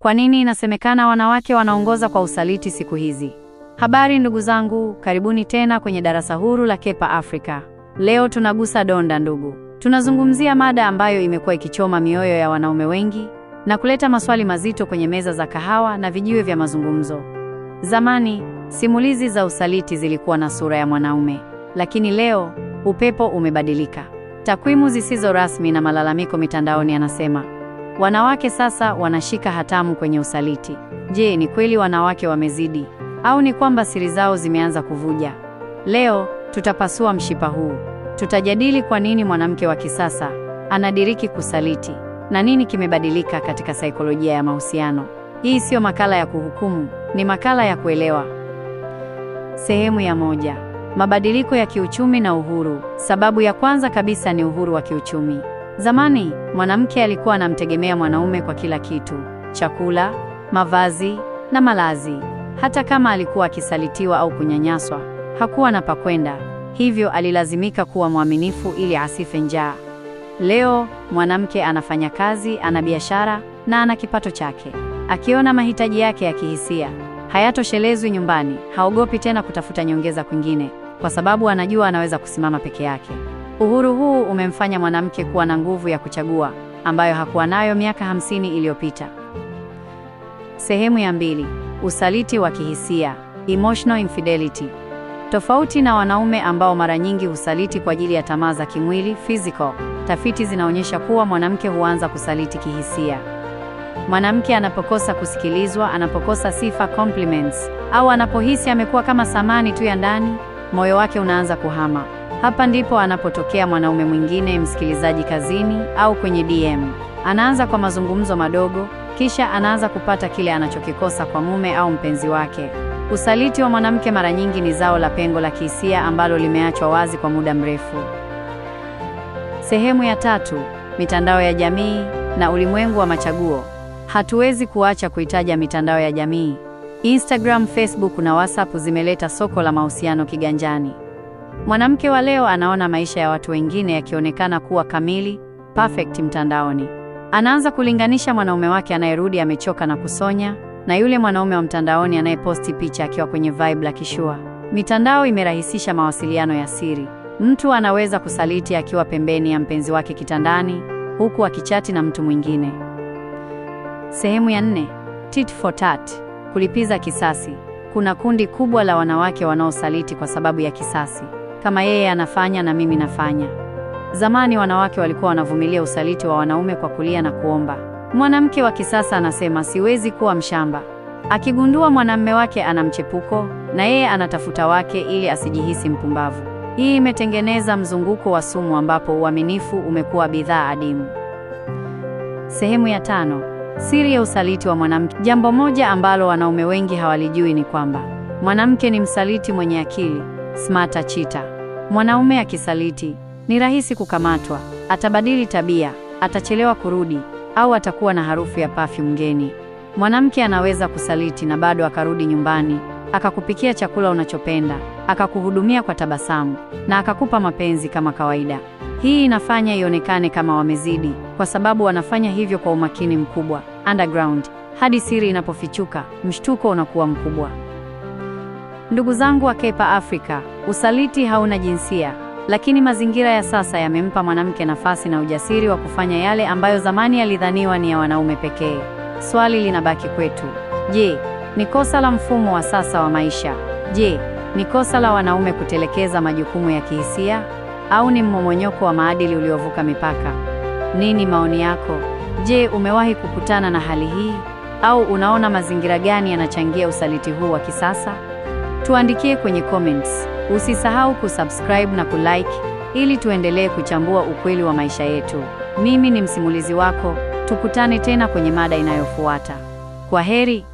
Kwa nini inasemekana wanawake wanaongoza kwa usaliti siku hizi? Habari ndugu zangu, karibuni tena kwenye darasa huru la Kepa Africa. Leo tunagusa donda ndugu. Tunazungumzia mada ambayo imekuwa ikichoma mioyo ya wanaume wengi na kuleta maswali mazito kwenye meza za kahawa na vijiwe vya mazungumzo. Zamani, simulizi za usaliti zilikuwa na sura ya mwanaume, lakini leo upepo umebadilika. Takwimu zisizo rasmi na malalamiko mitandaoni yanasema wanawake sasa wanashika hatamu kwenye usaliti. Je, ni kweli wanawake wamezidi au ni kwamba siri zao zimeanza kuvuja? Leo tutapasua mshipa huu. Tutajadili kwa nini mwanamke wa kisasa anadiriki kusaliti na nini kimebadilika katika saikolojia ya mahusiano. Hii siyo makala ya kuhukumu, ni makala ya kuelewa. Sehemu ya 1: mabadiliko ya kiuchumi na uhuru. Sababu ya kwanza kabisa ni uhuru wa kiuchumi. Zamani, mwanamke alikuwa anamtegemea mwanaume kwa kila kitu: chakula, mavazi na malazi. Hata kama alikuwa akisalitiwa au kunyanyaswa, hakuwa na pakwenda, hivyo alilazimika kuwa mwaminifu ili asife njaa. Leo mwanamke anafanya kazi, ana biashara na ana kipato chake. Akiona mahitaji yake ya kihisia hayatoshelezwi nyumbani, haogopi tena kutafuta nyongeza kwingine, kwa sababu anajua anaweza kusimama peke yake. Uhuru huu umemfanya mwanamke kuwa na nguvu ya kuchagua ambayo hakuwa nayo miaka 50 iliyopita. Sehemu ya 2: usaliti wa kihisia, emotional infidelity. Tofauti na wanaume ambao mara nyingi husaliti kwa ajili ya tamaa za kimwili, physical, tafiti zinaonyesha kuwa mwanamke huanza kusaliti kihisia. Mwanamke anapokosa kusikilizwa, anapokosa sifa compliments, au anapohisi amekuwa kama samani tu ya ndani, moyo wake unaanza kuhama. Hapa ndipo anapotokea mwanaume mwingine, msikilizaji kazini au kwenye DM. Anaanza kwa mazungumzo madogo, kisha anaanza kupata kile anachokikosa kwa mume au mpenzi wake. Usaliti wa mwanamke mara nyingi ni zao la pengo la kihisia ambalo limeachwa wazi kwa muda mrefu. Sehemu ya 3: mitandao ya jamii na ulimwengu wa machaguo. Hatuwezi kuacha kuitaja mitandao ya jamii. Instagram, Facebook na WhatsApp zimeleta soko la mahusiano kiganjani. Mwanamke wa leo anaona maisha ya watu wengine yakionekana kuwa kamili, perfect mtandaoni. Anaanza kulinganisha mwanaume wake anayerudi amechoka na kusonya na yule mwanaume wa mtandaoni anayeposti picha akiwa kwenye vibe la kishua. Mitandao imerahisisha mawasiliano ya siri. Mtu anaweza kusaliti akiwa pembeni ya mpenzi wake kitandani, huku akichati na mtu mwingine. Sehemu ya 4: tit for tat, kulipiza kisasi. Kuna kundi kubwa la wanawake wanaosaliti kwa sababu ya kisasi. Kama yeye anafanya na mimi nafanya. Zamani wanawake walikuwa wanavumilia usaliti wa wanaume kwa kulia na kuomba. Mwanamke wa kisasa anasema siwezi kuwa mshamba. Akigundua mwanamme wake ana mchepuko, na yeye anatafuta wake ili asijihisi mpumbavu. Hii imetengeneza mzunguko wa sumu ambapo uaminifu umekuwa bidhaa adimu. Sehemu ya 5: siri ya usaliti wa mwanamke. Jambo moja ambalo wanaume wengi hawalijui ni kwamba mwanamke ni msaliti mwenye akili, smarter cheater. Mwanaume akisaliti ni rahisi kukamatwa, atabadili tabia, atachelewa kurudi au atakuwa na harufu ya perfume ngeni. Mwanamke anaweza kusaliti na bado akarudi nyumbani, akakupikia chakula unachopenda, akakuhudumia kwa tabasamu na akakupa mapenzi kama kawaida. Hii inafanya ionekane kama wamezidi, kwa sababu wanafanya hivyo kwa umakini mkubwa, underground, hadi siri inapofichuka, mshtuko unakuwa mkubwa. Ndugu zangu wa Kepa Africa, usaliti hauna jinsia, lakini mazingira ya sasa yamempa mwanamke nafasi na ujasiri wa kufanya yale ambayo zamani yalidhaniwa ni ya wanaume pekee. Swali linabaki kwetu. Je, ni kosa la mfumo wa sasa wa maisha? Je, ni kosa la wanaume kutelekeza majukumu ya kihisia au ni mmomonyoko wa maadili uliovuka mipaka? Nini maoni yako? Je, umewahi kukutana na hali hii au unaona mazingira gani yanachangia usaliti huu wa kisasa? Tuandikie kwenye comments. Usisahau kusubscribe na kulike ili tuendelee kuchambua ukweli wa maisha yetu. Mimi ni msimulizi wako. Tukutane tena kwenye mada inayofuata. Kwa heri.